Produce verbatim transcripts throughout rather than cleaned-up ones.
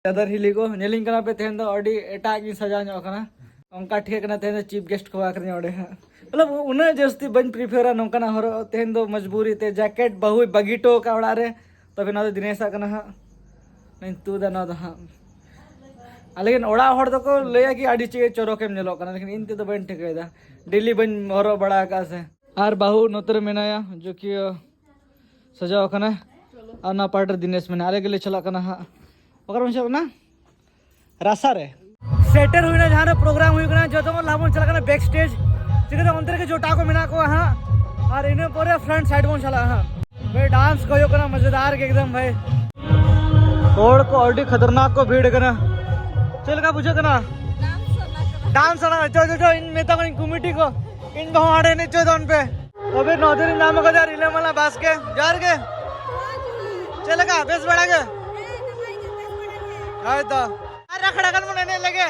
ᱪᱟᱫᱚᱨ ᱦᱤᱞᱤ ᱠᱚ ᱧᱮᱞᱤᱧ ᱠᱟᱱᱟ ᱯᱮ, ᱛᱮᱦᱮᱧ ᱫᱚ ᱟᱹᱰᱤ ᱮᱴᱟᱜ ᱜᱤᱧ ᱥᱟᱡᱟᱣ ᱧᱚᱜ ᱟᱠᱟᱱᱟ᱾ ᱚᱱᱠᱟ ᱴᱷᱤᱠ ᱠᱟᱱᱟ, ᱛᱮᱦᱮᱧ ᱫᱚ ᱪᱤᱯ ᱜᱮᱥᱴ ᱠᱚ ᱟᱠᱷᱨᱤᱧᱟ ᱚᱸᱰᱮ ᱦᱟᱸᱜ᱾ ᱢᱚᱛᱞᱚᱵ ᱩᱱᱟᱹᱜ ᱡᱟᱹᱥᱛᱤ ᱵᱟᱹᱧ ᱯᱨᱤᱯᱷᱟᱨᱟ ᱱᱚᱝᱠᱟᱱᱟᱜ ᱦᱚᱨᱚᱜ, ᱛᱮᱦᱮᱧ ᱫᱚ ᱢᱚᱡᱽᱵᱩᱨᱤ ᱛᱮ ᱡᱮᱠᱮᱴ ᱵᱟᱹᱦᱩᱭ ᱵᱟᱹᱜᱤ ᱦᱚᱴᱚ ᱟᱠᱟᱫ ᱚᱲᱟᱜ ᱨᱮ᱾ ᱛᱚᱵᱮ ᱱᱚᱣᱟ ᱫᱚ ᱫᱤᱱᱮᱥᱟᱜ ᱠᱟᱱᱟ ᱦᱟᱸᱜ, ᱱᱚᱣᱟᱧ ᱛᱩᱫᱟ ᱱᱚᱣᱟ ᱫᱚ ᱦᱟᱸᱜ᱾ ᱟᱨ ᱞᱮᱠᱤᱱ ᱚᱲᱟᱜ ᱦᱚᱲ ᱫᱚᱠᱚ ᱞᱟᱹᱭᱟ ᱠᱤ ᱟᱹᱰᱤ ᱪᱮ ᱪᱚᱨᱚᱠᱮᱢ ᱧᱮᱞᱚᱜ ᱠᱟᱱᱟ, ᱞᱮᱠᱤᱱ ᱤᱧ ᱛᱮᱫᱚ ᱵᱟᱹᱧ ᱴᱷᱤᱠᱟᱹᱭᱮᱫᱟ, ᱰᱮᱞᱤ ᱵᱟᱹᱧ ᱦᱚᱨᱚᱜ ᱵᱟᱲᱟ ᱟᱠᱟᱫᱼᱟ ᱥᱮ᱾ ᱟᱨ ᱵᱟᱹᱦᱩ ᱱᱚᱛᱮ ᱨᱮ ᱢᱮᱱᱟᱭᱟ, ᱡᱚ ᱠᱤ ᱥᱟᱡᱟᱣ ᱟᱠᱟᱱᱟ᱾ ᱟᱨ ᱚᱱᱟ ᱯᱟᱦᱴᱟ ᱨᱮ ᱫᱤᱱᱮᱥ ᱢᱮᱱᱟᱭᱟ, ᱟᱞᱮ ᱜᱮᱞᱮ ᱪᱟᱞᱟᱜ ᱠᱟᱱᱟ ᱦᱟᱸᱜ᱾ ᱚᱠᱟᱨᱮ ᱵᱚᱱ ᱪᱟᱞᱟᱜ ᱠᱟᱱᱟ? ᱨᱟᱥᱟ ᱨᱮ᱾ ᱥᱮᱴᱮᱨ ᱦᱩᱭᱱᱟ ᱡᱟᱦᱟᱸ ᱨᱮ ᱯᱨᱳᱜᱨᱟᱢ ᱦᱩᱭᱩᱜ ᱠᱟᱱᱟ, ᱡᱚᱛᱚ ᱠᱷᱚᱱ ᱞᱟᱦᱟ ᱵᱚᱱ ᱪᱟᱞᱟᱜ ᱠᱟᱱᱟ ᱵᱮᱠ ᱥᱴᱮᱡᱽ᱾ ᱪᱤᱠᱟᱹᱛᱮ ᱚᱱᱛᱮ ᱨᱮᱜᱮ ᱡᱚᱴᱟᱣ ᱠᱚ ᱢᱮᱱᱟᱜ ᱠᱚᱣᱟ ᱦᱟᱸᱜ, ᱟᱨ ᱤᱱᱟᱹ ᱯᱚᱨᱮ ᱯᱷᱨᱚᱱᱴ ᱥᱟᱭᱤᱰ ᱵᱚᱱ ᱪᱟᱞᱟᱜᱼᱟ ᱦᱟᱸᱜ᱾ ᱵᱷᱟᱭ, ᱰᱟᱱᱥ ᱠᱚ ᱦᱩᱭᱩᱜ ᱠᱟᱱᱟ ᱢᱚᱡᱮᱫᱟᱨ ᱜᱮ ᱮᱠᱫᱚᱢ ᱵᱷᱟᱭ᱾ ᱦᱚᱲ ᱠᱚ ᱟᱹᱰᱤ ᱠᱷᱟᱛᱟᱨᱱᱟᱠ ᱠᱚ ᱵᱷᱤᱲ ᱠᱟᱱᱟ᱾ ᱪᱮᱫ ᱞᱮᱠᱟ ᱵᱩᱡᱷᱟᱹᱜ ᱠᱟᱱᱟ? ᱰᱟᱱᱥ ᱥᱟᱱᱟ ᱠᱟᱱᱟ᱾ ᱰᱟᱱᱥ ᱥᱟᱱᱟ, ᱪᱚ, ᱪᱚ, ᱪᱚ, ᱤᱧ ᱢᱮᱛᱟ ᱠᱚᱣᱟᱧ ᱠᱚᱢᱤᱴᱤ ᱠᱚ, ᱤᱧ ᱵᱟᱹᱦᱩ ᱦᱟᱸᱰᱮ ᱮᱱᱮᱡ ᱦᱚᱪᱚᱭ ᱛᱟᱵᱚᱱ ᱯᱮ᱾ ᱛᱚᱵᱮ ᱱᱚᱣᱟ ᱫᱤᱱ ᱧᱟᱢ ᱠᱟᱫᱟ ᱨᱤᱞᱟᱹᱢᱟᱞᱟ ᱵᱟᱥᱠᱮ᱾ ᱡᱚᱦᱟᱨ ᱜᱮ᱾ ᱪᱮᱫ ᱞᱮᱠᱟ, ᱵᱮᱥ ᱵᱟᱲᱟ ᱜᱮ? ᱦᱳᱭ ᱛᱚ᱾ ᱟᱨ ᱟᱠᱷᱲᱟ ᱜᱟᱱ ᱵᱚᱱ ᱮᱱᱮᱡ ᱞᱮᱜᱮ᱾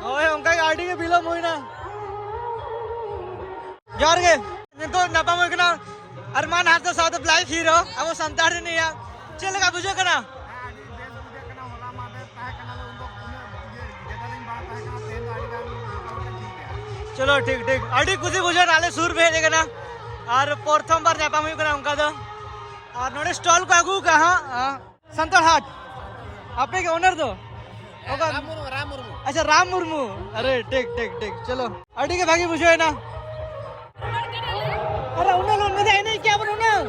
ᱦᱳᱭ, ᱚᱱᱠᱟ ᱜᱮ ᱟᱹᱰᱤ ᱜᱮ ᱵᱤᱞᱚᱢ ᱦᱩᱭᱱᱟ᱾ ᱡᱚᱦᱟᱨ ᱜᱮ᱾ ᱱᱤᱛᱚᱜ ᱧᱟᱯᱟᱢ ᱦᱩᱭ ᱠᱟᱱᱟ ᱟᱨᱢᱟᱱ ᱦᱟᱸᱥᱫᱟ ᱥᱟᱶᱛᱮ ᱵᱞᱟᱭᱤᱵᱷ ᱦᱤᱨᱳ, ᱟᱵᱚ ᱥᱟᱱᱛᱟᱲ ᱨᱤᱱᱤᱡ᱾ ᱪᱮᱫ ᱞᱮᱠᱟ ᱵᱩᱡᱷᱟᱹᱜ ᱠᱟᱱᱟ? ᱦᱮᱸ, ᱟᱹᱰᱤ ᱵᱮᱥ ᱵᱩᱡᱷᱟᱹᱜ ᱠᱟᱱᱟ᱾ ᱦᱚᱞᱟ ᱢᱟᱦᱫᱮᱨ ᱛᱟᱦᱮᱸ ᱠᱟᱱᱟ ᱞᱮ, ᱩᱱ ᱫᱚ ᱩᱱᱟᱹᱜ ᱤᱭᱟᱹ ᱜᱮᱫᱟᱨᱤᱝ ᱵᱟᱝ ᱛᱟᱦᱮᱸ ᱠᱟᱱᱟ, ᱛᱮᱦᱮᱧ ᱫᱚ ᱟᱹᱰᱤ ᱜᱟᱱ ᱢᱚᱴᱟᱢᱩᱴᱤ ᱴᱷᱤᱠ ᱜᱮᱭᱟ᱾ ᱪᱚᱞᱚ, ᱴᱷᱤᱠ, ᱴᱷᱤᱠ᱾ ᱟᱹᱰᱤ ᱠᱩᱥᱤ ᱵᱩᱡᱷᱟᱹᱣ ᱮᱱᱟ, ᱟᱞᱮ ᱥᱩᱨ ᱯᱮ ᱦᱮᱡ ᱟᱠᱟᱱᱟ ᱟᱨ ᱯᱨᱚᱛᱷᱚᱢ ᱵᱟᱨ ᱧᱟᱯᱟᱢ ᱦᱩᱭᱩᱜ ᱠᱟᱱᱟ ᱚᱱᱠᱟ ᱫᱚ᱾ ᱟᱨ ᱱᱚᱰᱮ ᱥᱴᱚᱞ ᱠᱚ ᱟᱹᱜᱩ ᱟᱠᱟᱫᱼᱟ ᱦᱟᱸᱜ, ᱟ, ᱥᱟᱱᱛᱟᱲ ᱦᱟᱴ᱾ ᱟᱯᱮ ᱜᱮ ᱳᱱᱟᱨ ᱫᱚ? ᱚᱠᱟ? ᱨᱟᱢ ᱢᱩᱨᱢᱩ, ᱨᱟᱢ ᱢᱩᱨᱢᱩ᱾ ᱟᱪᱪᱷᱟ, ᱨᱟᱢ ᱢᱩᱨᱢᱩ᱾ ᱟᱨᱮ, ᱴᱷᱤᱠ, ᱴᱷᱤᱠ, ᱴᱷᱤᱠ᱾ ᱪᱚᱞᱚ, ᱟᱹᱰᱤ ᱜᱮ ᱵᱷᱟᱹᱜᱤ ᱵᱩᱡᱷᱟᱹᱣ ᱮᱱᱟ᱾ ᱟᱨᱮ, ᱩᱱᱟᱹᱜ ᱞᱚᱜᱚᱱ ᱢᱮᱱᱫᱟ ᱮᱱᱮᱡ ᱠᱮᱜᱼᱟ ᱵᱚᱱ ᱩᱱᱟᱹᱜ᱾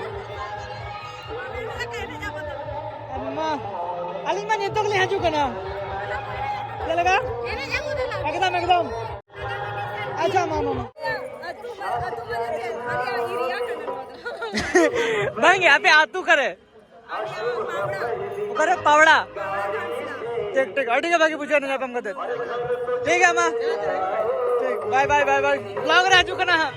ᱢᱟ, ᱟᱹᱞᱤᱧ ᱢᱟ ᱱᱤᱛᱚᱜ ᱜᱮᱞᱤᱧ ᱦᱤᱡᱩᱜ ᱠᱟᱱᱟ᱾ ᱪᱮᱫ ᱞᱮᱠᱟ? ᱮᱠᱫᱚᱢ, ᱮᱠᱫᱚᱢ᱾ ᱟᱪᱪᱷᱟ, ᱢᱟ, ᱢᱟ, ᱢᱟ᱾ ᱵᱟᱝ ᱜᱮ, ᱟᱯᱮ ᱟᱹᱛᱩ ᱚᱠᱟᱨᱮ? ᱚᱠᱟᱨᱮ? ᱯᱟᱣᱲᱟ᱾ ᱴᱷᱤᱠ, ᱴᱷᱤᱠ, ᱟᱹᱰᱤ ᱜᱮ ᱵᱷᱟᱹᱜᱤ ᱵᱩᱡᱷᱟᱹᱣ ᱮᱱᱟ ᱧᱟᱯᱟᱢ ᱠᱟᱛᱮ᱾ ᱴᱷᱤᱠ ᱜᱮᱭᱟ, ᱢᱟ᱾ ᱴᱷᱤᱠ, ᱵᱟᱭ, ᱵᱟᱭ, ᱵᱟᱭ, ᱵᱟᱭ᱾ ᱵᱞᱚᱜ ᱨᱮ ᱦᱤᱡᱩᱜ ᱠᱟᱱᱟ ᱦᱟᱸᱜ᱾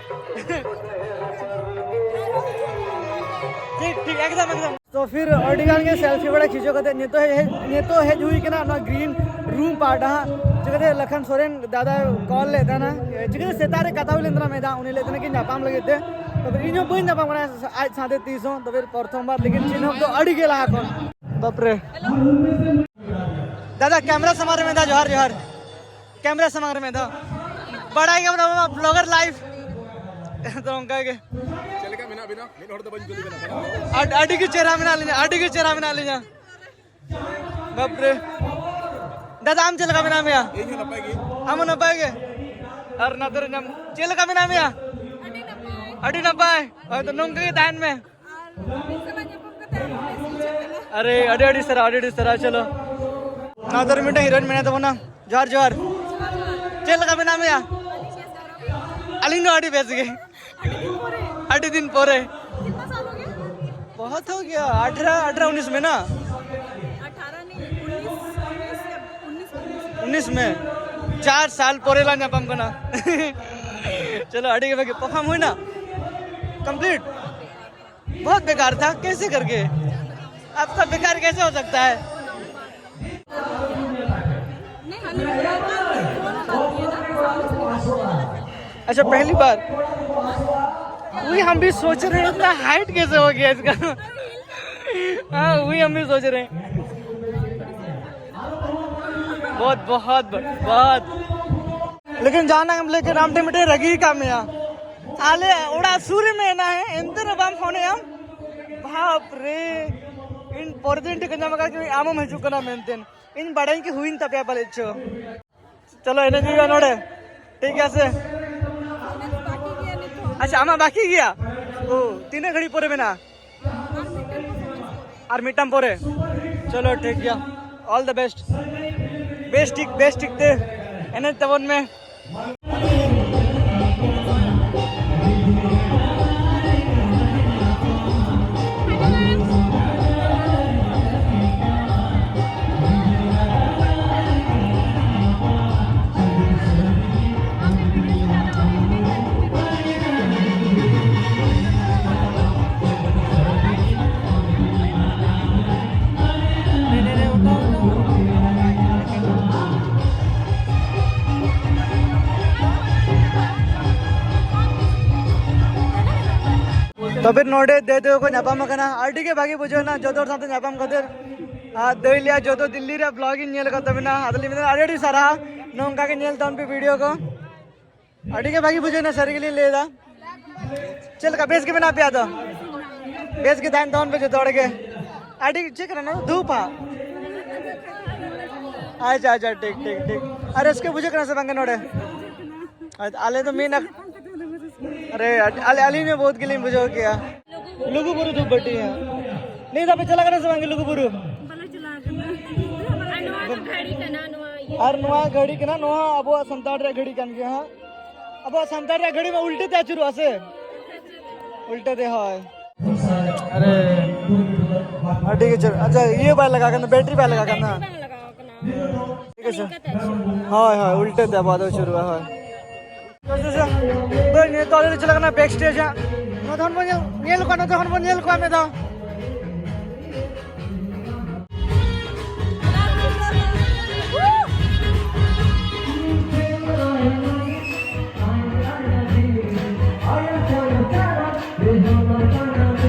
ᱴᱷᱤᱠ, ᱴᱷᱤᱠ, ᱮᱠᱫᱚᱢ, ᱮᱠᱫᱚᱢ᱾ ᱛᱚ ᱯᱷᱤᱨ ᱟᱹᱰᱤ ᱜᱟᱱ ᱜᱮ ᱥᱮᱞᱯᱷᱤ ᱵᱟᱲᱟ ᱠᱷᱤᱪᱟᱹᱣ ᱠᱟᱛᱮ ᱱᱤᱛᱚᱜ ᱦᱮᱡ, ᱱᱤᱛᱚᱜ ᱦᱮᱡ ᱦᱩᱭ ᱠᱟᱱᱟ ᱱᱚᱣᱟ ᱜᱨᱤᱱ ᱨᱩᱢ ᱯᱟᱦᱴᱟ ᱦᱟᱸᱜ᱾ ᱪᱤᱠᱟᱹᱛᱮ ᱞᱟᱠᱷᱟᱱ ᱥᱚᱨᱮᱱ ᱫᱟᱫᱟᱭ ᱠᱚᱞ ᱞᱮᱫ ᱛᱟᱦᱮᱱᱟ, ᱪᱤᱠᱟᱹᱛᱮ ᱥᱮᱛᱟᱜ ᱨᱮ ᱠᱟᱛᱷᱟ ᱦᱩᱭ ᱞᱮᱱ ᱛᱟᱦᱮᱱᱟ ᱢᱮᱭᱫᱟᱱ, ᱩᱱᱤ ᱞᱟᱹᱭ ᱛᱟᱦᱮᱱᱟ ᱠᱤ ᱧᱟᱯᱟᱢ ᱞᱟᱹᱜᱤᱫ ᱛᱮ᱾ ᱛᱚᱵᱮ ᱤᱧ ᱦᱚᱸ ᱵᱟᱹᱧ ᱧᱟᱯᱟᱢ ᱠᱟᱱᱟ ᱟᱡ ᱥᱟᱶᱛᱮ ᱛᱤᱥ ᱦᱚᱸ, ᱛᱚᱵᱮ ᱯᱨᱚᱛᱷᱚᱢ ᱵᱟᱨ, ᱞᱮᱠᱤᱱ ᱪᱤᱱᱦᱟᱹᱯ ᱫᱚ ᱟᱹᱰᱤ ᱜᱮ ᱞᱟᱦᱟ ᱠᱷᱚᱱ᱾ ᱵᱟᱯᱨᱮ᱾ ᱫᱟᱫᱟ, ᱠᱮᱢᱨᱟ ᱥᱟᱢᱟᱝ ᱨᱮ ᱢᱮᱱᱫᱟ, ᱡᱚᱦᱟᱨ, ᱡᱚᱦᱟᱨ᱾ ᱠᱮᱢᱨᱟ ᱥᱟᱢᱟᱝ ᱨᱮ ᱢᱮᱱᱫᱟ, ᱵᱟᱲᱟᱭ ᱜᱮᱭᱟᱢ ᱵᱞᱚᱜᱟᱨ ᱞᱟᱭᱤᱯ᱾ ᱛᱚ ᱚᱱᱠᱟ ᱜᱮ᱾ ᱪᱮᱫ ᱞᱮᱠᱟ ᱢᱮᱱᱟᱜ ᱵᱤᱱᱟ? ᱢᱤᱫ ᱦᱚᱲ ᱫᱚ ᱵᱟᱹᱧ ᱠᱩᱞᱤ ᱵᱤᱱᱟ᱾ ᱟᱹᱰ- ᱟᱹᱰᱤ ᱜᱮ ᱪᱮᱦᱨᱟ ᱢᱮᱱᱟᱜ ᱞᱤᱧᱟ, ᱟᱹᱰᱤ ᱜᱮ ᱪᱮᱦᱨᱟ ᱢᱮᱱᱟᱜ ᱞᱤᱧᱟ᱾ ᱵᱟᱯᱨᱮ᱾ ᱫᱟᱫᱟ, ᱟᱢ ᱪᱮᱫ ᱞᱮᱠᱟ ᱢᱮᱱᱟᱜ ᱢᱮᱭᱟ? ᱤᱧ ᱦᱚᱸ ᱱᱟᱯᱟᱭ ᱜᱮ᱾ ᱟᱢ ᱦᱚᱸ ᱱᱟᱯᱟᱭ ᱜᱮ? ᱟᱨ ᱱᱟᱛᱮ ᱨᱮ ᱧᱟᱢ, ᱪᱮᱫ ᱞᱮᱠᱟ ᱢᱮᱱᱟᱜ ᱢᱮᱭᱟ? ᱟᱹᱰᱤ ᱱᱟᱯᱟᱭ᱾ ᱦᱳᱭ, ᱛᱚ ᱱᱚᱝᱠᱟ ᱜᱮ ᱛᱟᱦᱮᱱ ᱢᱮ᱾ ᱟᱨ ᱢᱤᱫ ᱥᱟᱞᱟᱜ ᱧᱟᱯᱟᱢ ᱠᱟᱛᱮ ᱟᱨᱦᱚᱸ ᱵᱮᱥ ᱵᱩᱡᱷᱟᱹᱜ ᱠᱟᱱᱟ᱾ ᱟᱨᱮ, ᱟᱹᱰᱤ ᱟᱹᱰᱤ ᱥᱟᱨᱦᱟᱣ, ᱟᱹᱰᱤ ᱟᱹᱰᱤ ᱥᱟᱨᱦᱟᱣ᱾ ᱪᱚᱞᱚ, ᱱᱚᱣᱟ ᱫᱚ ᱢᱤᱫᱴᱟᱝ ᱦᱤᱨᱳᱭᱤᱱ ᱢᱮᱱᱟᱭ ᱛᱟᱵᱚᱱᱟ᱾ ᱡᱚᱦᱟᱨ ᱡᱚᱦᱟᱨ᱾ ᱪᱮᱫ ᱞᱮᱠᱟ ᱢᱮᱱᱟᱜ ᱢᱮᱭᱟ? ᱟᱹᱞᱤᱧ ᱫᱚ ᱟᱹᱰᱤ ᱵᱮᱥ ᱜᱮ᱾ ᱟᱹᱰᱤ ᱫᱤᱱ ᱯᱚᱨᱮ᱾ ᱟᱹᱰᱤ ᱫᱤᱱ ᱯᱚᱨᱮ᱾ ᱠᱤᱛᱱᱟ ᱥᱟᱞ ᱦᱳ ᱜᱮᱭᱟ? ᱵᱚᱦᱩᱛ ᱦᱳ ᱜᱮᱭᱟ, ᱟᱴᱷᱟᱨᱚ, ᱟᱴᱷᱟᱨᱚ, ᱩᱱᱤᱥ ᱢᱮᱱᱟᱜ᱾ ᱟᱴᱷᱟᱨᱚ ᱱᱤ, ᱩᱱᱤᱥ, ᱩᱱᱤᱥ ᱥᱮ ᱩᱱᱤᱥ, ᱩᱱᱤᱥ᱾ ᱩᱱᱤᱥ ᱢᱮ, ᱪᱟᱨ ᱥᱟᱞ ᱯᱚᱨᱮ ᱞᱟᱝ ᱧᱟᱯᱟᱢ ᱠᱟᱱᱟ᱾ ᱪᱚᱞᱚ, ᱟᱹᱰᱤ ᱜᱮ ᱵᱷᱟᱹᱜᱤ᱾ ᱯᱟᱨᱯᱷᱚᱨᱢ ᱦᱩᱭᱱᱟ? ᱠᱚᱢᱯᱞᱤᱴ? ᱵᱚᱦᱩᱛ ᱵᱮᱠᱟᱨ ᱛᱷᱟ, ᱠᱮᱥᱮ ᱠᱟᱨᱠᱮ? ᱟᱯᱠᱟ ᱵᱮᱠᱟᱨ ᱠᱮᱥᱮ ᱦᱳ ᱥᱟᱠᱛᱟ ᱦᱟᱭ? नहीं, हमने फोन में बात किया ना, सामने से नहीं बात किया। अच्छा, पहली बार। वही हम भी सोच रहे हैं, इतना हाइट कैसे हो गया इसका? हाँ, वही हम भी सोच रहे हैं। बहुत, बहुत, बहुत। लेकिन जाना हम लेकिन राम टेम टेम रगी का में आ। आले ओड़ा सूर्य में ना है, एंतर बाम फोन है हम। बाप रे। इन परदेन टिकट नमा का कि आमम हिजुक कना मेंटेन। इन बड़ाई की हुई तपिया पले छो। चलो, एनर्जी का नोड़े। ठीक है से। ᱟᱪᱪᱷᱟ, ᱟᱢᱟᱜ ᱵᱟᱠᱤ ᱜᱮᱭᱟ? ᱳ, ᱛᱤᱱᱟᱹᱜ ᱜᱷᱟᱹᱲᱤᱡ ᱯᱚᱨᱮ ᱢᱮᱱᱟᱜᱼᱟ? ᱟᱨ ᱢᱤᱫᱴᱟᱝ ᱯᱚᱨᱮ᱾ ᱪᱚᱞᱚ, ᱴᱷᱤᱠ ᱜᱮᱭᱟ, all the best᱾ ᱵᱮᱥ ᱴᱷᱤᱠ, ᱵᱮᱥ ᱴᱷᱤᱠ ᱛᱮ ᱮᱱᱮᱡ ᱛᱟᱵᱚᱱ ᱢᱮ᱾ ᱛᱚᱵᱮ ᱱᱚᱰᱮ ᱫᱮ ᱫᱮ ᱠᱚ ᱧᱟᱯᱟᱢ ᱟᱠᱟᱱᱟ, ᱟᱹᱰᱤ ᱜᱮ ᱵᱷᱟᱜᱮ ᱵᱩᱡᱷᱟᱹᱣ ᱮᱱᱟ ᱡᱚᱛᱚ ᱦᱚᱲ ᱥᱟᱶᱛᱮ ᱧᱟᱯᱟᱢ ᱠᱷᱟᱹᱛᱤᱨ᱾ ᱟᱨ ᱫᱟᱹᱭ ᱞᱟᱹᱭᱟ ᱡᱚᱛᱚ ᱫᱤᱞᱞᱤ ᱨᱮ vlog ᱤᱧ ᱧᱮᱞ ᱟᱠᱟᱫ ᱛᱟᱵᱮᱱᱟ, ᱟᱫᱚ ᱞᱤᱧ ᱢᱮᱱᱫᱟ ᱟᱹᱰᱤ ᱟᱹᱰᱤ ᱥᱟᱨᱦᱟᱣ, ᱱᱚᱝᱠᱟ ᱜᱮ ᱧᱮᱞ ᱛᱟᱵᱚᱱ ᱯᱮ video ᱠᱚ᱾ ᱟᱹᱰᱤ ᱜᱮ ᱵᱷᱟᱹᱜᱤ ᱵᱩᱡᱷᱟᱹᱣ ᱮᱱᱟ, ᱥᱟᱹᱨᱤ ᱜᱮᱞᱤᱧ ᱞᱟᱹᱭ ᱮᱫᱟ᱾ ᱪᱮᱫ ᱞᱮᱠᱟ, ᱵᱮᱥ ᱜᱮ ᱢᱮᱱᱟᱜ ᱯᱮᱭᱟ ᱛᱚ? ᱵᱮᱥ ᱜᱮ ᱛᱟᱦᱮᱱ ᱛᱟᱵᱚᱱ ᱯᱮ ᱡᱚᱛᱚ ᱦᱚᱲ ᱜᱮ᱾ ᱟᱹᱰᱤ ᱪᱮᱫ ᱠᱟᱱᱟ ᱱᱚᱣᱟ ᱫᱚ? ᱫᱷᱩᱯ ᱦᱟ? ᱟᱪᱪᱷᱟ, ᱟᱪᱪᱷᱟ, ᱴᱷᱤᱠ, ᱴᱷᱤᱠ, ᱴᱷᱤᱠ᱾ ᱟᱨ ᱨᱟᱹᱥᱠᱟᱹ ᱵᱩᱡᱷᱟᱹᱜ ᱠᱟᱱᱟ ᱥᱮ ᱵᱟᱝ ᱜᱮ ᱱᱚᱰᱮ? ᱟᱨ ᱟᱞᱮ ᱫᱚ ᱢᱮᱱ ᱟᱠ-, ᱟᱨᱮ, ᱟᱞᱮ, ᱟᱹᱞᱤᱧ ᱦᱚᱸ ᱵᱚᱦᱩᱛ ᱜᱮᱞᱤᱧ ᱵᱩᱡᱷᱟᱹᱣ ᱠᱮᱜᱼᱟ᱾ ᱞᱩᱜᱩ ᱵᱩᱨᱩ ᱫᱷᱩᱯ ᱵᱟᱹᱴᱤ ᱦᱟᱸᱜ᱾ ᱱᱤᱭᱟᱹ ᱫᱷᱟᱣ ᱯᱮ ᱪᱟᱞᱟᱜ ᱠᱟᱱᱟ ᱥᱮ ᱵᱟᱝ ᱞᱩᱜᱩ ᱵᱩᱨᱩ? ᱵᱟᱞᱮ ᱪᱟᱞᱟᱣ ᱠᱟᱱᱟ᱾ ᱟᱨ ᱱᱚᱣᱟ ᱫᱚ ᱜᱷᱟᱹᱲᱤ ᱠᱟᱱᱟ, ᱱᱚᱣᱟ ᱤᱭᱟᱹ᱾ ᱟᱨ ᱱᱚᱣᱟ ᱜᱷᱟᱹᱲᱤ ᱠᱟᱱᱟ, ᱱᱚᱣᱟ ᱟᱵᱚᱣᱟᱜ ᱥᱟᱱᱛᱟᱲ ᱨᱮᱭᱟᱜ ᱜᱷᱟᱹᱲᱤ ᱠᱟᱱ ᱜᱮᱭᱟ ᱦᱟᱸᱜ᱾ ᱟᱵᱚᱣᱟᱜ ᱥᱟᱱᱛᱟᱲ ᱨᱮᱭᱟᱜ ᱜᱷᱟᱹᱲᱤ ᱢᱟ ᱩᱞᱴᱟᱹ ᱛᱮ ᱟᱹᱪᱩᱨᱚᱜᱼᱟ ᱥᱮ? ᱩᱞᱴᱟᱹ ᱛᱮ, ᱦᱳᱭ᱾ ᱟᱨᱮ, ᱟᱹᱰᱤ ᱜᱮ ᱪᱮᱦᱨᱟ᱾ ᱟᱪᱪᱷᱟ, ᱤᱭᱟᱹ ᱵᱟᱭ ᱞᱟᱜᱟᱜ ᱠᱟᱱᱟ, ᱵᱮᱴᱨᱤ ᱵᱟᱭ ᱞᱟᱜᱟᱜ ᱠᱟᱱᱟ᱾ ᱵᱟᱝ ᱞᱟᱜᱟᱣ ᱠᱟᱱᱟ᱾ ᱴᱷᱤᱠ ᱟᱪᱷᱮ᱾ ᱦᱳᱭ, ᱦᱳᱭ, ᱩᱞᱴᱟᱹ ᱛᱮ ᱟᱵᱚ ᱫᱚ ᱟᱹᱪᱩᱨᱚᱜᱼᱟ, ᱦᱳᱭ᱾ ᱟᱪᱪᱷᱟ, ᱟᱪᱪᱷᱟ᱾ ᱛᱚ, ᱱᱤᱛᱚᱜ ᱟᱞᱮ ᱞᱮ ᱪᱟᱞᱟᱜ ᱠᱟᱱᱟ back stage ᱦᱟᱸᱜ᱾ ᱱᱚᱛᱮ ᱠᱷᱚᱱ ᱵᱚᱱ ᱧᱮᱞ, ᱧᱮᱞ ᱠᱚᱣᱟ, ᱱᱚᱛᱮ ᱠᱷᱚᱱ ᱵᱚᱱ ᱧᱮᱞ ᱠᱚᱣᱟ ᱢᱤᱫ ᱫᱷᱟᱣ᱾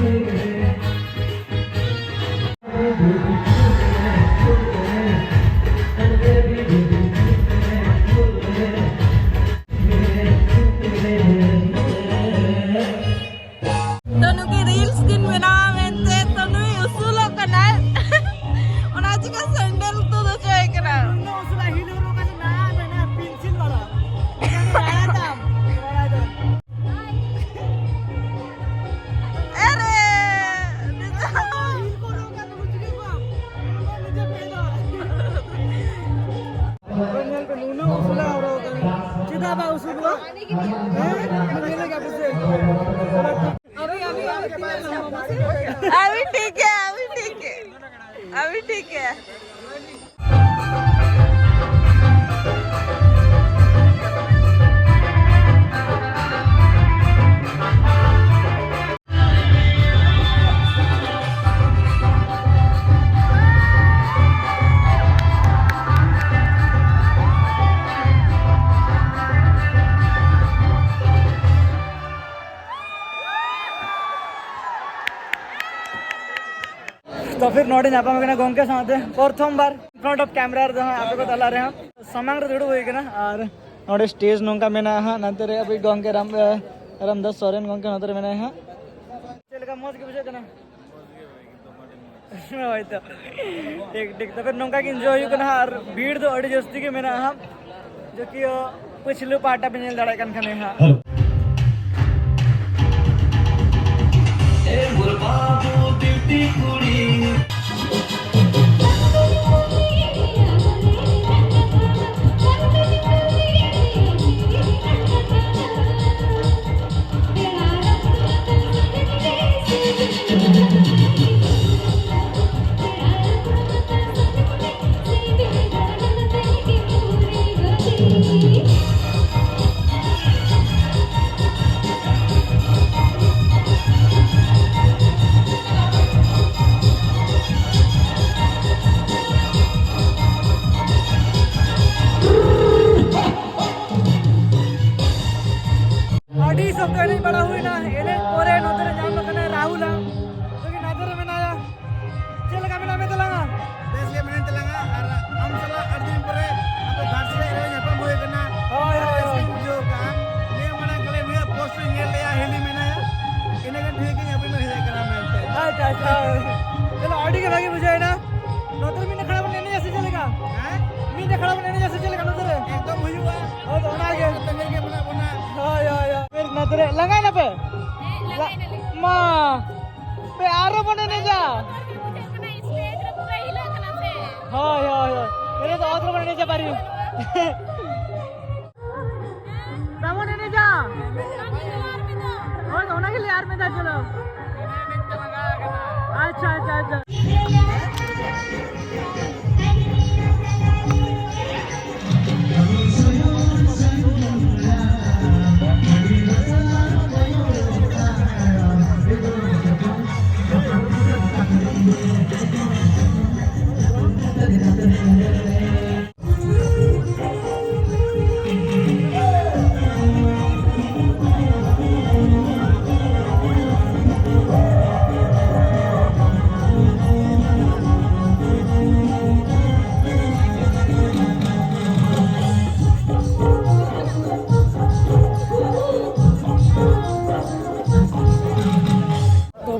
ᱛᱚ ᱱᱩᱠᱤᱱ reels ᱠᱤᱱ ᱵᱮᱱᱟᱣᱟ ᱢᱮᱱᱛᱮ, ᱛᱚ ᱱᱩᱭ ᱩᱥᱩᱞᱚᱜ ᱠᱟᱱᱟᱭ᱾ ᱚᱱᱟ ᱪᱤᱠᱟ sandal ᱛᱩᱫ ᱦᱚᱪᱚᱭ ᱠᱟᱱᱟ᱾ ᱟᱨᱮ, ᱱᱤᱛᱚᱜ ᱧᱮᱞ ᱯᱮ, ᱱᱩᱱᱟᱹᱜ ᱩᱥᱩᱞᱮ ᱦᱚᱨᱚᱜ ᱠᱟᱫᱟ᱾ ᱪᱮᱫᱟᱜ ᱵᱟᱭ ᱩᱥᱩᱞᱚᱜᱼᱟ? ᱦᱮᱸ? ᱧᱮᱞ ᱞᱮᱜᱟ ᱯᱮᱥᱮ᱾ अभी ठीक है, अभी ठीक है, अभी ठीक है। ᱛᱚ ᱯᱷᱤᱨ ᱱᱚᱰᱮ ᱧᱟᱯᱟᱢ ᱠᱟᱱᱟ ᱜᱚᱝᱠᱮ ᱥᱟᱶᱛᱮ ᱯᱨᱚᱛᱷᱚᱢ ᱵᱟᱨ᱾ ᱯᱷᱨᱚᱱᱴ ᱚᱯᱷ ᱠᱮᱢᱨᱟ ᱨᱮᱫᱚ ᱦᱟᱸᱜ ᱟᱯᱮ ᱠᱚ ᱛᱟᱞᱟ ᱨᱮ ᱦᱟᱸᱜ ᱥᱟᱢᱟᱝ ᱨᱮ ᱫᱩᱲᱩᱵ ᱦᱩᱭ ᱠᱟᱱᱟ᱾ ᱟᱨ ᱱᱚᱰᱮ ᱥᱴᱮᱡᱽ ᱱᱚᱝᱠᱟ ᱢᱮᱱᱟᱜᱼᱟ ᱦᱟᱸᱜ, ᱱᱚᱛᱮ ᱨᱮ ᱟᱵᱚᱭᱤᱡ ᱜᱚᱝᱠᱮ ᱨᱟᱢ, ᱮ, ᱨᱟᱢᱫᱟᱥ ᱥᱚᱨᱮᱱ ᱜᱚᱝᱠᱮ ᱱᱚᱛᱮ ᱨᱮ ᱢᱮᱱᱟᱭᱟ ᱦᱟᱸᱜ᱾ ᱪᱮᱫ ᱞᱮᱠᱟ, ᱢᱚᱡᱽ ᱜᱮ ᱵᱩᱡᱷᱟᱹᱜ ᱠᱟᱱᱟ? ᱦᱳᱭ ᱛᱚ, ᱴᱷᱤᱠ ᱴᱷᱤᱠ᱾ ᱛᱚᱵᱮ ᱱᱚᱝᱠᱟ ᱜᱮ ᱤᱱᱡᱚᱭ ᱦᱩᱭᱩᱜ ᱠᱟᱱᱟ ᱦᱟᱸᱜ, ᱟᱨ ᱵᱷᱤᱲ ᱫᱚ ᱟᱹᱰᱤ ᱡᱟᱹᱥᱛᱤ ᱜᱮ ᱢᱮᱱᱟᱜᱼᱟ ᱦᱟᱸᱜ, ᱡᱚᱠᱤ ᱯᱟᱹᱪᱷᱞᱟᱹ ᱯᱟᱦᱴᱟ ᱯᱮ ᱧᱮᱞ ᱫᱟᱲᱮᱭᱟᱜ ᱠᱟᱱ ᱠᱷᱟᱱ ᱦᱟᱸᱜ᱾ ᱟᱹᱰᱤ ᱥᱚᱠᱛᱚ ᱮᱱᱮᱡ ᱵᱟᱲᱟ ᱦᱩᱭᱱᱟ᱾ ᱮᱱᱮᱡ ᱯᱚᱨᱮ ᱱᱚᱛᱮ ᱨᱮ ᱧᱟᱢ ᱟᱠᱟᱱᱟ ᱨᱟᱦᱩᱞ ᱦᱟᱸᱜ᱾ ᱡᱚᱠᱤ ᱱᱚᱛᱮ ᱨᱮ ᱢᱮᱱᱟᱭᱟ᱾ ᱪᱮᱫ ᱞᱮᱠᱟ ᱢᱮᱱᱟᱜ ᱢᱮ ᱛᱟᱞᱟᱝᱟ? ᱵᱮᱥ ᱜᱮ ᱢᱮᱱᱟᱹᱧ ᱛᱟᱞᱟᱝᱟ, ᱟᱨ ᱟᱢ ᱥᱟᱞᱟᱜ ᱟᱹᱰᱤ ᱫᱤᱱ ᱯᱚᱨᱮ ᱟᱵᱚ ᱜᱷᱟᱴᱥᱤᱞᱟᱹ ᱨᱮ ᱧᱟᱯᱟᱢ ᱦᱩᱭ ᱟᱠᱟᱱᱟ᱾ ᱦᱳᱭ, ᱦᱳᱭ, ᱨᱟᱹᱥᱠᱟᱹᱧ ᱦᱳᱭ᱾ ᱵᱩᱡᱷᱟᱹᱣ ᱠᱟᱜᱼᱟ᱾ ᱱᱤᱭᱟᱹ ᱢᱟᱲᱟᱝ ᱠᱷᱟᱹᱞᱤ ᱱᱩᱭᱟᱜ ᱯᱳᱥᱴ ᱤᱧ ᱧᱮᱞ ᱞᱮᱜᱼᱟ, ᱦᱤᱞᱤ ᱢᱮᱱᱟᱭᱟ, ᱤᱱᱟᱹ ᱠᱷᱟᱱ ᱴᱷᱤᱠ ᱜᱮ ᱟᱹᱵᱤᱱ ᱵᱤᱱ ᱦᱮᱡ ᱟᱠᱟᱱᱟ ᱢᱮᱱᱛᱮ᱾ ᱟᱪᱪᱷᱟ, ᱟᱪᱪᱷᱟ᱾ ᱪᱚᱞᱚ, ᱟᱹᱰᱤ ᱜᱮ ᱵᱷᱟᱜᱮ ᱵᱩᱡᱷᱟᱹᱣ ᱮᱱᱟ᱾ ᱱᱚᱛᱮ ᱨᱮ ᱢᱤᱫ ᱟᱠᱷᱲᱟ ᱵᱚᱱ ᱮᱱᱮᱡᱟ ᱥᱮ ᱪᱮᱫ ᱞᱮᱠᱟ? ᱦᱮᱸ? ᱢᱤᱫ ᱟᱠᱷᱲᱟ ᱵᱚᱱ ᱮᱱᱮᱡᱟ ᱥᱮ ᱪᱮᱫ ᱞᱮᱠᱟ ᱱᱚᱛᱮ ᱨᱮ? ᱮᱠᱫᱚᱢ ᱦᱩᱭᱩᱜᱼᱟ᱾ ᱦᱳᱭ, ᱛᱚ ᱚᱱᱟ ᱜᱮ᱾ ᱛᱟᱺᱜᱤ ᱨᱮᱜᱮ ᱢᱮᱱᱟᱜ ᱵᱚᱱᱟ᱾ ᱦᱳᱭ, ᱦᱳᱭ, ᱦᱳᱭ᱾ ᱯᱷᱤᱨ ᱱᱚᱛᱮ ᱨᱮ ᱞᱟᱸᱜᱟᱭ ᱱᱟᱯᱮ? ᱦᱮᱸ, ᱞᱟᱸᱜᱟᱭ ᱱᱟᱞᱮ᱾ ᱢᱟ, ᱯᱮ ᱟᱨᱚ ᱵᱚᱱ ᱮᱱᱮᱡᱟ᱾ ᱵᱚᱛᱚᱨ ᱜᱮ ᱵᱩᱡᱷᱟᱹᱜ ᱠᱟᱱᱟ, ᱥᱴᱮᱡᱽ ᱨᱮ ᱯᱩᱨᱟᱹ ᱦᱤᱞᱟᱹᱜ ᱠᱟᱱᱟ ᱥᱮ᱾ ᱦᱳᱭ, ᱦᱳᱭ, ᱦᱳᱭ᱾ ᱮᱱᱮᱡ ᱫᱚ ᱚᱛ ᱨᱮᱵᱚᱱ ᱮᱱᱮᱡᱟ ᱵᱟᱨᱤ᱾ ᱵᱟᱵᱚᱱ ᱮᱱᱮᱡᱟ᱾ ᱦᱳᱭ, ᱚᱱᱟ ᱜᱮ ᱞᱟᱹᱭ ᱟᱨ ᱢᱤᱫ ᱫᱷᱟᱣ, ᱪᱚᱞᱚ᱾ ᱟᱪᱪᱷᱟ, ᱟᱪᱪᱷᱟ, ᱟᱪᱪᱷᱟ᱾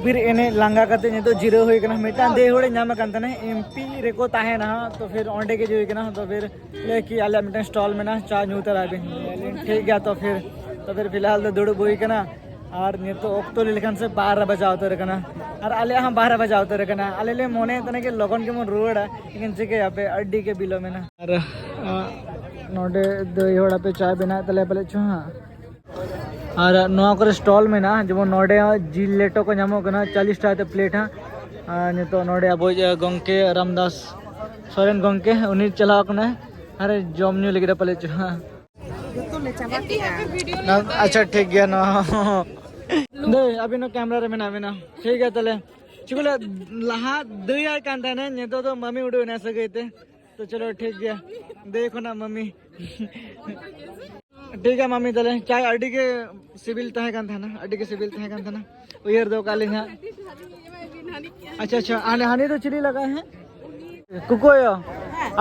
ᱯᱷᱤᱨ ᱮᱱᱮᱡ ᱞᱟᱸᱜᱟ ᱠᱟᱛᱮ ᱱᱤᱛᱚᱜ ᱡᱤᱨᱟᱹᱣ ᱦᱩᱭ ᱠᱟᱱᱟ᱾ ᱢᱤᱫᱴᱟᱝ ᱫᱟᱹᱭ ᱦᱚᱲᱮ ᱧᱟᱢ ᱟᱠᱟᱱ ᱛᱟᱦᱮᱱᱟ, ᱮᱢᱯᱤ ᱨᱮᱠᱚ ᱛᱟᱦᱮᱱᱟ ᱦᱟᱸᱜ, ᱛᱚ ᱯᱷᱤᱨ ᱚᱸᱰᱮ ᱜᱮ ᱡᱩᱭ ᱠᱟᱱᱟ᱾ ᱛᱚ ᱯᱷᱤᱨ ᱞᱟᱹᱭ ᱠᱤ ᱟᱞᱮᱭᱟᱜ ᱢᱤᱫᱴᱟᱝ ᱥᱴᱚᱞ ᱢᱮᱱᱟᱜᱼᱟ, ᱪᱟ ᱧᱩ ᱛᱟᱨᱟᱭ ᱵᱤᱱ᱾ ᱴᱷᱤᱠ ᱜᱮᱭᱟ, ᱛᱚ ᱯᱷᱤᱨ ᱛᱚ ᱯᱷᱤᱨ ᱯᱷᱤᱞᱦᱟᱞ ᱫᱚ ᱫᱩᱲᱩᱵ ᱦᱩᱭ ᱠᱟᱱᱟ᱾ ᱟᱨ ᱱᱤᱛᱚᱜ ᱚᱠᱛᱚ ᱞᱟᱹᱭ ᱞᱮᱠᱷᱟᱱ ᱥᱮ ᱵᱟᱨᱚ ᱵᱟᱡᱟ ᱩᱛᱟᱹᱨ ᱠᱟᱱᱟ, ᱟᱨ ᱟᱞᱮᱭᱟᱜ ᱦᱚᱸ ᱵᱟᱨᱚ ᱵᱟᱡᱟ ᱩᱛᱟᱹᱨ ᱠᱟᱱᱟ᱾ ᱟᱞᱮ ᱞᱮ ᱢᱚᱱᱮᱭᱮᱫ ᱛᱟᱦᱮᱱᱟ ᱠᱤ ᱞᱚᱜᱚᱱ ᱜᱮᱵᱚᱱ ᱨᱩᱣᱟᱹᱲᱟ, ᱞᱮᱠᱤᱱ ᱪᱤᱠᱟᱹᱭᱟᱯᱮ, ᱟᱹᱰᱤ ᱜᱮ ᱵᱤᱞᱚᱢ ᱮᱱᱟ᱾ ᱟᱨ ᱱᱚᱰᱮ ᱫᱟᱹᱭ ᱦᱚᱲ ᱟᱯᱮ ᱪᱟ ᱵᱮᱱᱟᱣᱮᱫ ᱛᱟᱞᱮᱭᱟ ᱯᱟᱞᱮ ᱪᱚ ᱦᱟᱸᱜ᱾ ᱟᱨ ᱱᱚᱣᱟ ᱠᱚᱨᱮ ᱥᱴᱚᱞ ᱢᱮᱱᱟᱜᱼᱟ, ᱡᱮᱢᱚᱱ ᱱᱚᱰᱮ ᱦᱚᱸ ᱡᱤᱞ ᱞᱮᱴᱚ ᱠᱚ ᱧᱟᱢᱚᱜ ᱠᱟᱱᱟ, ᱪᱚᱞᱞᱤᱥ ᱴᱟᱠᱟ ᱛᱮ ᱯᱞᱮᱴ ᱦᱟᱸᱜ᱾ ᱟᱨ ᱱᱤᱛᱚᱜ ᱱᱚᱰᱮ ᱟᱵᱚᱭᱤᱡ ᱜᱚᱢᱠᱮ ᱨᱟᱢᱫᱟᱥ ᱥᱚᱨᱮᱱ ᱜᱚᱢᱠᱮ, ᱩᱱᱤ ᱪᱟᱞᱟᱣ ᱠᱟᱱᱟᱭ ᱟᱨ ᱡᱚᱢ ᱧᱩ ᱞᱟᱹᱜᱤᱫ ᱯᱟᱞᱮ ᱪᱚ ᱦᱟᱸᱜ᱾ ᱟᱪᱪᱷᱟ, ᱴᱷᱤᱠ ᱜᱮᱭᱟ᱾ ᱱᱚᱣᱟ ᱦᱚᱸ ᱫᱟᱹᱭ, ᱟᱹᱵᱤᱱ ᱦᱚᱸ ᱠᱮᱢᱨᱟ ᱨᱮ ᱢᱮᱱᱟᱜ ᱵᱤᱱᱟ᱾ ᱴᱷᱤᱠ ᱜᱮᱭᱟ, ᱛᱟᱦᱞᱮ ᱪᱮᱫ ᱠᱚ ᱞᱟᱹᱭᱟ, ᱞᱟᱦᱟ ᱫᱟᱹᱭ ᱟᱭ ᱠᱟᱱ ᱛᱟᱦᱮᱱᱟ, ᱱᱤᱛᱚᱜ ᱫᱚ ᱢᱟᱢᱤ ᱩᱰᱩᱠ ᱮᱱᱟ ᱥᱟᱹᱜᱟᱹᱭ ᱛᱮ᱾ ᱛᱚ ᱪᱚᱞᱚ, ᱴᱷᱤᱠ ᱜᱮᱭᱟ, ᱫᱟᱹᱭ ᱠᱷᱚᱱᱟᱜ ᱢᱟᱢᱤ᱾ ᱴᱷᱤᱠ ᱜᱮᱭᱟ ᱢᱟᱢᱤ, ᱛᱟᱦᱞᱮ ᱪᱟᱭ ᱟᱹᱰᱤ ᱜᱮ ᱥᱤᱵᱤᱞ ᱛᱟᱦᱮᱸ ᱠᱟᱱ ᱛᱟᱦᱮᱱᱟ, ᱟᱹᱰᱤ ᱜᱮ ᱥᱤᱵᱤᱞ ᱛᱟᱦᱮᱸ ᱠᱟᱱ ᱛᱟᱦᱮᱱᱟ᱾ ᱩᱭᱦᱟᱹᱨ ᱫᱚᱦᱚ ᱠᱟᱜ ᱞᱤᱧ ᱦᱟᱸᱜ᱾ ᱟᱪᱪᱷᱟ, ᱟᱪᱪᱷᱟ, ᱦᱟᱱᱮ ᱦᱟᱱᱤ ᱫᱚ ᱪᱤᱞᱤ ᱞᱟᱜᱟᱜᱼᱟ ᱦᱮᱸ? ᱠᱩᱠᱩᱭᱚ,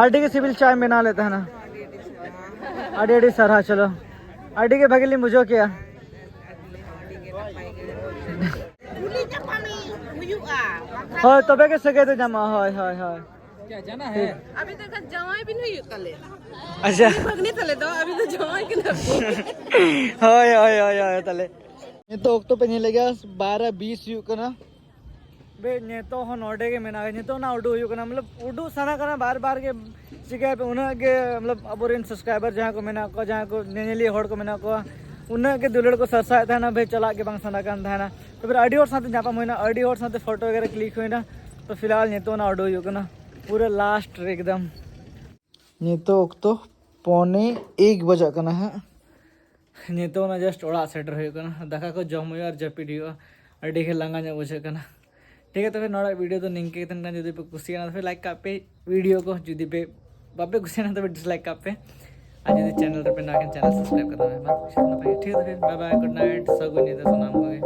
ᱟᱹᱰᱤ ᱜᱮ ᱥᱤᱵᱤᱞ ᱪᱟᱭ ᱵᱮᱱᱟᱣ ᱞᱮᱫ ᱛᱟᱦᱮᱱᱟ᱾ ᱟᱹᱰᱤ ᱟᱹᱰᱤ ᱥᱟᱨᱦᱟᱣ᱾ ᱪᱚᱞᱚ, ᱟᱹᱰᱤ ᱜᱮ ᱵᱷᱟᱜᱮ ᱞᱤᱧ ᱵᱩᱡᱷᱟᱹᱣ ᱠᱮᱜᱼᱟ᱾ ᱠᱩᱞᱤ ᱧᱟᱯᱟᱢᱤᱧ ᱦᱩᱭᱩᱜᱼᱟ, ᱵᱟᱠᱷᱟᱱ ᱦᱳᱭ, ᱛᱚᱵᱮ ᱜᱮ ᱥᱟᱹᱜᱟᱹᱭ ᱫᱚ ᱧᱟᱢᱚᱜᱼᱟ᱾ ᱦᱳᱭ, ᱦᱳᱭ, ᱦᱳᱭ᱾ ᱟᱹᱵᱤᱱ ᱫᱚ ᱮᱱᱠᱷᱟᱱ ᱡᱟᱶᱟᱭ ᱵᱤᱱ ᱦᱩᱭᱩᱜ ᱛᱟᱞᱮᱭᱟ᱾ ᱟᱪᱪᱷᱟ᱾ ᱩᱱᱤ ᱵᱷᱟᱹᱜᱽᱱᱤ ᱛᱟᱞᱮ ᱫᱚ, ᱟᱹᱵᱤᱱ ᱫᱚ ᱡᱟᱶᱟᱭ ᱠᱟᱱᱟ ᱵᱤᱱ᱾ ᱦᱳᱭ, ᱦᱳᱭ, ᱦᱳᱭ, ᱦᱳᱭ, ᱛᱟᱦᱞᱮ᱾ ᱱᱤᱛᱚᱜ ᱚᱠᱛᱚ ᱯᱮ ᱧᱮᱞ ᱞᱮᱜᱟ, ᱵᱟᱨᱚ ᱵᱤᱥ ᱦᱩᱭᱩᱜ ᱠᱟᱱᱟ᱾ ᱵᱮ, ᱱᱤᱛᱚᱜ ᱦᱚᱸ ᱱᱚᱰᱮ ᱜᱮ ᱢᱮᱱᱟᱜᱼᱟ᱾ ᱱᱤᱛᱚᱜ ᱚᱱᱟ ᱩᱰᱩᱠ ᱦᱩᱭᱩᱜ ᱠᱟᱱᱟ, ᱢᱚᱛᱞᱚᱵ ᱩᱰᱩᱠ ᱥᱟᱱᱟ ᱠᱟᱱᱟ ᱵᱟᱨ ᱵᱟᱨ ᱜᱮ᱾ ᱪᱤᱠᱟᱹᱭᱟᱯᱮ, ᱩᱱᱟᱹᱜ ᱜᱮ, ᱢᱚᱛᱞᱚᱵ ᱟᱵᱚᱨᱮᱱ ᱥᱟᱵᱥᱠᱨᱟᱭᱵᱟᱨ ᱡᱟᱦᱟᱸ ᱠᱚ ᱢᱮᱱᱟᱜ ᱠᱚᱣᱟ, ᱡᱟᱦᱟᱸ ᱠᱚ ᱧᱮᱧᱮᱞᱤᱭᱟᱹ ᱦᱚᱲ ᱠᱚ ᱢᱮᱱᱟᱜ ᱠᱚᱣᱟ, ᱩᱱᱟᱹᱜ ᱜᱮ ᱫᱩᱞᱟᱹᱲ ᱠᱚ ᱥᱟᱨᱥᱟᱣᱮᱫ ᱛᱟᱦᱮᱱᱟ, ᱵᱷᱟᱹᱭ ᱪᱟᱞᱟᱜ ᱜᱮ ᱵᱟᱝ ᱥᱟᱱᱟ ᱠᱟᱱ ᱛᱟᱦᱮᱱᱟ᱾ ᱛᱟᱨᱯᱚᱨᱮ ᱟᱹᱰᱤ ᱦᱚᱲ ᱥᱟᱶᱛᱮ ᱧᱟᱯᱟᱢ ᱦᱩᱭᱱᱟ, ᱟᱹᱰᱤ ᱦᱚᱲ ᱥᱟᱶᱛᱮ ᱯᱷᱳᱴᱳ ᱣᱟᱜᱮᱨᱟ ᱠᱞᱤᱠ ᱦᱩᱭᱱᱟ᱾ ᱛᱚ ᱯᱷᱤᱞᱦᱟᱞ ᱱᱤᱛᱚᱜ ᱚᱱᱟ ᱩᱰᱩᱠ ᱦᱩᱭᱩᱜ ᱠᱟᱱᱟ, ᱯᱩᱨᱟᱹ ᱞᱟᱥᱴ ᱨᱮ ᱮᱠᱫᱚᱢ᱾ ᱱᱤᱛᱚᱜ ᱚᱠᱛᱚ ᱯᱚᱱᱮ ᱮᱠ ᱵᱟᱡᱟᱜ ᱠᱟᱱᱟ ᱦᱟᱸᱜ᱾ ᱱᱤᱛᱚᱜ ᱚᱱᱟ just ᱚᱲᱟᱜ ᱥᱮᱴᱮᱨ ᱦᱩᱭᱩᱜ ᱠᱟᱱᱟ, ᱫᱟᱠᱟ ᱠᱚ ᱡᱚᱢ ᱦᱩᱭᱩᱜᱼᱟ ᱟᱨ ᱡᱟᱹᱯᱤᱫ ᱦᱩᱭᱩᱜᱼᱟ᱾ ᱟᱹᱰᱤ ᱜᱮ ᱞᱟᱸᱜᱟ ᱧᱚᱜ ᱵᱩᱡᱷᱟᱹᱜ ᱠᱟᱱᱟ᱾ ᱴᱷᱤᱠ ᱜᱮᱭᱟ, ᱛᱚᱵᱮ ᱱᱚᱣᱟ ᱵᱷᱤᱰᱤᱭᱳ ᱫᱚ ᱱᱤᱝᱠᱟᱹ ᱜᱮ ᱛᱟᱦᱮᱱ ᱠᱟᱱᱟ᱾ ᱡᱩᱫᱤ ᱯᱮ ᱠᱩᱥᱤᱭᱟᱱᱟ ᱛᱚᱵᱮ ᱞᱟᱭᱤᱠ ᱠᱟᱜ ᱯᱮ ᱵᱷᱤᱰᱤᱭᱳ ᱠᱚ, ᱡᱩᱫᱤ ᱯᱮ ᱵᱟᱯᱮ ᱠᱩᱥᱤᱭᱟᱱᱟ ᱛᱚᱵᱮ ᱰᱤᱥᱞᱟᱭᱤᱠ ᱠᱟᱜ ᱯᱮ᱾ ᱟᱨ ᱡᱩᱫᱤ ᱪᱮᱱᱮᱞ ᱨᱮᱯᱮ ᱱᱟᱣᱟ ᱠᱟᱱᱟ, ᱪᱮᱱᱮᱞ ᱥᱟᱵᱥᱠᱨᱟᱭᱤᱵ ᱠᱟᱛᱟᱵᱚᱱ ᱯᱮ᱾ ᱴᱷᱤᱠ ᱜᱮᱭᱟ, ᱛᱚᱵᱮ ᱵᱟᱭ ᱵᱟᱭ, ᱜᱩᱰ ᱱᱟᱭᱤᱴ, ᱥᱟᱹᱜᱩᱱ ᱧᱤᱫᱟᱹ ᱥᱟᱱᱟᱢ ᱠᱚᱜᱮ᱾